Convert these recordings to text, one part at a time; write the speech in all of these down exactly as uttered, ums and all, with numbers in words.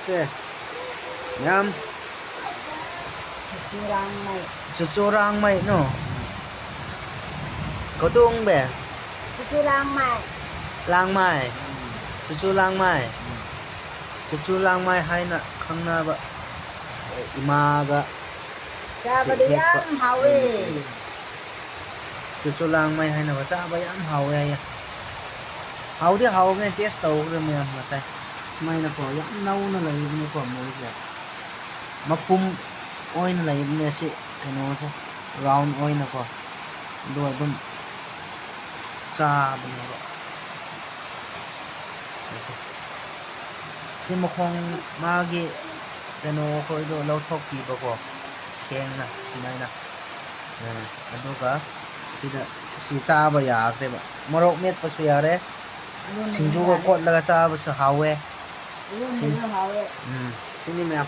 ꯁꯦ, ꯃꯌꯥꯝ꯫ ꯆꯨꯔꯥꯡꯃꯩ꯫ ꯆꯨꯆꯨꯔꯥꯡꯃꯩ, no? ꯀꯣꯇꯨꯡꯕꯦ? ꯆꯨꯔꯥꯡꯃꯩ꯫ ꯂꯥꯡꯃꯥꯏ꯫ ꯆꯨꯆꯨ ꯂꯥꯡꯃꯥꯏ꯫ ꯆꯨꯆꯨ ꯂꯥꯡꯃꯥꯏ ꯍꯥꯏꯅ ꯈꯪꯅꯕ ꯏꯃꯥꯒ ꯆꯥꯕꯗꯤ ꯍꯦꯛꯄ꯫ ꯌꯥꯝ ꯍꯥꯎꯋꯦ꯫ ꯆꯨꯆꯨ ꯂꯥꯡꯃꯩ ꯍꯥꯏꯅꯕ ꯆꯥꯕ ꯌꯥꯝ ꯍꯥꯎꯋꯦ ꯍꯥꯏꯌꯦ꯫ ꯍꯥꯎꯗꯤ ꯍꯥꯎꯕꯅꯦ, taste ꯇꯧꯈ꯭ꯔꯦ ꯃꯌꯥꯝ ꯉꯁꯥꯏ꯫ ꯁꯨꯃꯥꯏꯅꯀꯣ, ꯌꯥꯝ ꯅꯧꯅ ꯂꯩꯕꯅꯦꯀꯣ ꯃꯣꯏꯁꯦ꯫ ꯃꯄꯨꯝ ꯑꯣꯏꯅ ꯂꯩꯕꯅꯦ ꯁꯤ ꯀꯩꯅꯣꯁꯦ, round ꯑꯣꯏꯅꯀꯣ꯫ ꯑꯗꯨ ꯑꯗꯨꯝ ꯆꯥꯕꯅꯦꯕ꯫ ꯁꯤꯁꯦ꯫ ꯁꯤ ꯃꯈꯣꯡ ꯃꯥꯒꯤ ꯀꯩꯅꯣ ꯑꯩꯈꯣꯏꯗꯣ ꯂꯧꯊꯣꯛꯄꯤꯕꯀꯣ꯫ ꯁꯦꯡꯅ ꯁꯨꯃꯥꯏꯅ꯫ ꯑ, ꯑꯗꯨꯒ ꯁꯤꯗ ꯁꯤ ꯆꯥꯕ ꯌꯥꯈ꯭ꯔꯦꯕ꯫ ꯃꯣꯔꯣꯛ ꯃꯦꯠꯄꯁꯨ ꯌꯥꯔꯦ꯫ ꯑꯗꯨꯅ ꯁꯤꯡꯖꯨꯒ ꯌꯥꯔꯦ꯫ ꯀꯣꯠꯂꯒ ꯆꯥꯕꯁꯨ ꯍꯥꯎꯋꯦ꯫ ꯏꯔꯣꯟꯕꯁꯨ ꯍꯥꯎꯋꯦ꯫ ꯎꯝ, ꯁꯤꯅꯤ ꯃꯌꯥꯝ꯫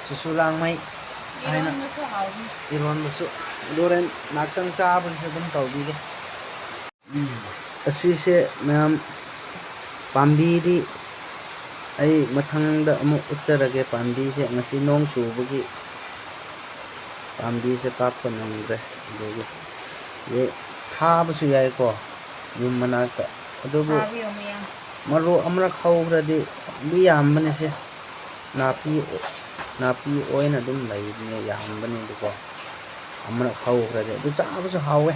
ꯆꯨꯆꯨ ꯂꯥꯡꯃꯩ ꯍꯥꯏꯅ ꯏꯔꯣꯟꯕꯁꯨ ꯍꯥꯎꯋꯦ꯫ ꯏꯔꯣꯟꯕꯁꯨ꯫ ꯑꯗꯨ ꯍꯣꯔꯦꯟ ꯉꯥꯛꯇꯪ ꯆꯥꯕꯗꯁꯨ ꯑꯗꯨꯝ ꯇꯧꯕꯤꯒꯦ꯫ ꯎꯝ꯫ ꯑꯁꯤꯁꯦ ꯃꯌꯥꯝ ꯄꯥꯝꯕꯤꯗꯤ ꯑꯩ ꯃꯊꯪꯗ ꯑꯃꯨꯛ ꯎꯠꯆꯔꯒꯦ꯫ ꯄꯥꯝꯕꯤꯁꯦ ꯉꯁꯤ ꯅꯣꯡ ꯆꯨꯕꯒꯤ ꯄꯥꯝꯕꯤꯁꯦ ꯀꯥꯞꯄ ꯅꯪꯗ꯭ꯔꯦ꯫ ꯑꯗꯨꯒꯤ ꯊꯥꯕꯁꯨ ꯌꯥꯏꯀꯣ ꯌꯨꯝ ꯃꯅꯥꯛꯇ꯫ ꯑꯗꯨꯕꯨ ꯊꯥꯕꯤꯌꯣ ꯃꯌꯥꯝ꯫ ꯃꯔꯨ ꯑꯃꯔꯛ ꯍꯧꯈ꯭ꯔꯗꯤ ꯄꯥꯝꯕꯤ ꯌꯥꯝꯕꯅꯦ ꯁꯦ꯫ ꯅꯥꯄꯤ, ꯅꯥꯄꯤ ꯑꯣꯏꯅ ꯑꯗꯨꯝ ꯂꯩꯕꯅꯦ, ꯌꯥꯝꯕꯅꯦꯕꯀꯣ꯫ ꯑꯃꯔꯛ ꯍꯧꯈ꯭ꯔꯗꯤ ꯑꯗꯨ ꯆꯥꯕꯁꯨ ꯍꯥꯎꯋꯦ꯫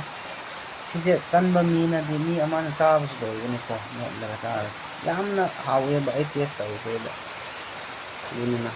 ꯁꯤꯁꯦ ꯀꯟꯕ ꯃꯤꯅꯗꯤ, ꯃꯤ ꯑꯃꯅ ꯆꯥꯕꯁꯨ ꯂꯩꯕꯅꯦꯀꯣ, ꯃꯦꯠꯂꯒ ꯆꯥꯔꯒ꯫ ꯌꯥꯝꯅ ꯍꯥꯎꯋꯦꯕ, ꯑꯩ taste ꯇꯧꯈ꯭ꯔꯦꯕ꯫ ꯑꯗꯨꯅꯤꯅ